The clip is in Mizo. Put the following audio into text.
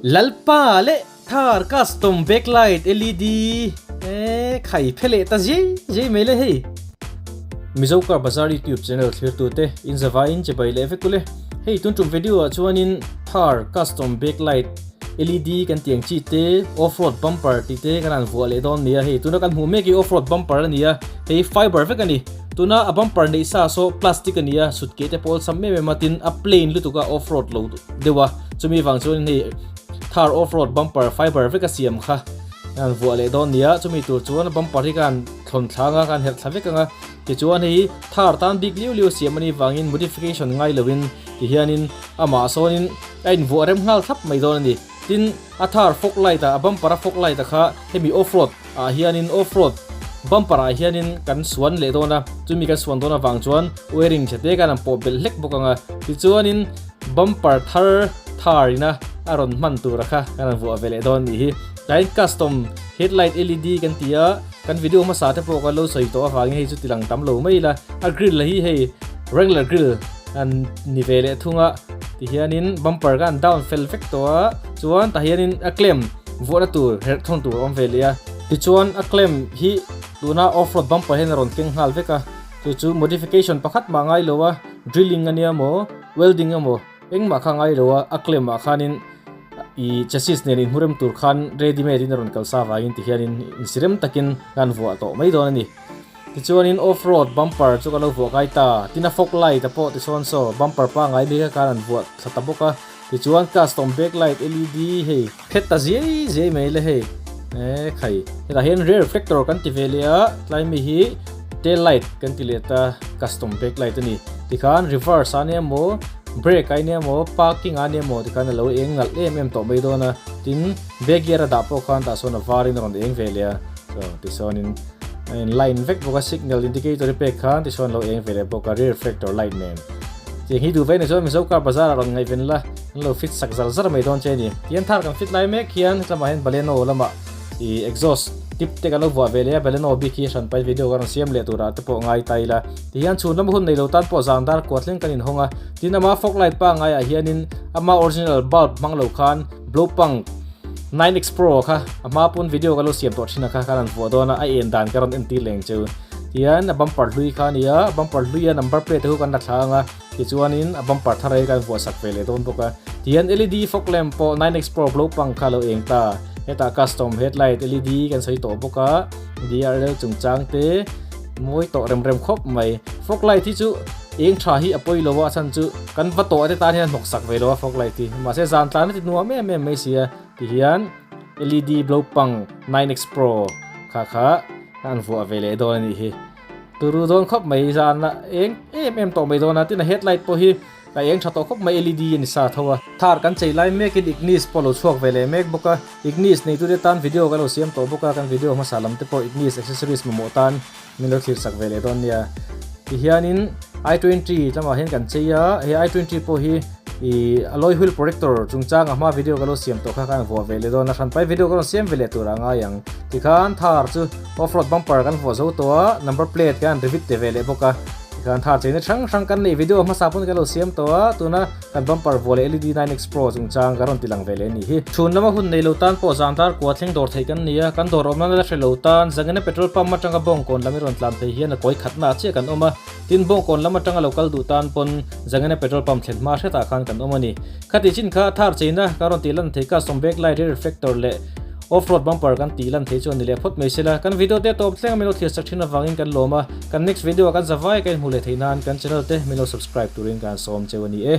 Lalpa leh Thar custom backlight LED e khai phe leh ta zei zei mai le hei. Mizo Car Bazaar YouTube channel thlirtute in zavaiin che bai leh vek ule. Hei tun tum video ah chuanin Thar custom backlight LED kan tiang chi te off-road bumper tih te kan han vuah leh dawn nia hei tuna kan hmuh mek hi off-road bumper a ni a hei fiber vek a ni. Tuna a bumper neih sa saw plastic a ni a sut keh te pawh awlsam em em a tin a plain lutuk a off-road lo deuh a chumi vang chuanin hei Thar off road bumper fiber vek a siam kha an vuah leh dawn nia chumi tur chuan bumper hi khan thlawn thla anga khan herh thla vek anga tichuan hei Thar tan bik liu liu siam anih vangin modification ngai loin tihianin amah sawnin a invuah rem nghal thlap mai dawn a ni tin a Thar fog light ah a bumper a fog light a kha hemi off road ah hianin off road bumper ah hianin kan suan leh dawn a chumi kan suan dawn avang chuan wiring chhe te khan an pawh belh hlek bawk anga tichuanin bumper thar thar ina a rawn hman tur a kha kan rawn vuah ve leh dawn nih hi tlaiin custom headlight led kan ti a kan video hmasa te pawh kan lo sawi tawh avangin hei chu ti lang tam lo mai ila a grill hi hei Wrangler grill an ni ve leh thung a tihianin bumper kha an down fel vek tawh a chuan tah hianin a clamp vuahna tur herh thawng tur a awm ve leh a tichuan a clamp hi tuna off road bumper hian a rawn keng nghal vek a chu chu modification pakhat mah ngai lo a drilling ania maw welding emaw engmah kha ngai lo a a clamp ah khanin ih chassis nen inhmu rem tur khan ready made in a rawn kalsa avangin tihianin insirem takin kan vuah tawh mai dawn a ni. Tichuanin off road bumper chu ka lo vuah kai ta, tin a fog light a pawh tisawn saw bumper pangngai mi kha khan an vuah thla ta bawk a, tichuan custom back light led hei phet ta ziai ziai mai le hei eh khai hetah hian rear reflector kan ti ve leh a tlai mi hi tail light kan ti leh ta custom back light a ni tikhan reverse a nia maw brake a nia maw parking a nia maw tikhan a lo eng nalh em em tawh mai dawn a tin back gear a dah pawh khan tah sawn a varin a rawn eng ve leh a so tichuanin. A in line vek bawk a signal indicator hi pek khan tichuan lo eng ve leh bawk a rear reflector light nen tiang hi duh ve ni chuan Mizo car bazar ah rawn ngaihven la an lo fit sak zar zar mai dawn che a ni tian thar kan fit lai mek hian hetlama hian Baleno lamah ih exhaust tip te kan lo vuah ve leh a Baleno bik hi hran pai video ka rawn siam leh turah te pawh ngai ta ila tihian chhun lam hun nei lo tan pawh zan dar kua thleng kan inhawng a tin ama fog light pangngai ah hianin ama original bulb hmang lo khan blow punk 9X Pro kha a hma pawn video ka lo siam tawh thin a kha khan an vuah dawn a a en dan ka rawn entir leng chu tihian a bumper hlui kha a ni a bumper hlui a number plate te chu kan la thla ang a tichuanin a bumper thar hi kan vuah sak ve leh dawn bawk a tihian led fog lamp pawh 9X Pro blow pang kha a lo eng ta hetah custom headlight led kan sawi tawh bawk a DRL chungchang te mawi tawh rem rem khawp mai fog light hi chu eng tha hi a pawi lo a a chhan chu kan va tawh te tan hian a hnawk sak ve lo a fog light hi mahse zan tlan a ti nuam em em mai si a tihian led blow pang 9x pro kha kha an vuah ve leh dawn a nih hi turu dawn khawp mai zan a eng em em tawh mai dawn a tin a headlight pawh hi a eng tha tawh khawp mai led a ni sa tho a thar kan chei lai mekin ignis pawh lo chhuak ve leh mek bawk a ignis neitute tan video kan lo siam tawh bawk a kan video hmasa lam te pawh ignis accessories mamawh tan min lo thlir sak ve leh dawn nia tihianin i twenty lamah hian kan chei a he i twenty pawh hi ih alloy wheel protector chungchang a hma video ka lo siam tawh kha khan vuah ve leh dawn a hranpai video ka rawn siam ve leh tur a ngai ang tikhan thar chu off road bumper kan vuah zo tawh a number plate kan rivet te ve leh bawk a tikhan thar cheina hrang hrang kan neih video hmasa pawn ka lo siam tawh a tuna Kan bumper vuah leh led 9X Pro chungchang ka rawn ti lang ve leh a nih hi. Chhun lama hun nei lo tan pawh zan dar kua thleng dawr theih kan ni a, kan dawr awmna la hre lo tan Zangena petrol pump atanga Bawngkawn lam i rawn tlan phei hian a kawi khatna ah chiah kan awm a, tin Bawngkawn lam atanga lo kal duh tan pawn Zangena petrol pump thlen hma hretah khan kan awm a ni. Khati chin kha thar cheina ka rawn tih lan thei custom backlight rear reflector leh off road bumper kan tih lan thei chu a ni leh phawt mai sela. Kan video te tawp thleng a min lo thlir sak thin avangin kan lawm a, kan next video ah kan zavai ka inhmu leh theih nan kan channel te min lo subscribe turin kan sawm cheu a ni e.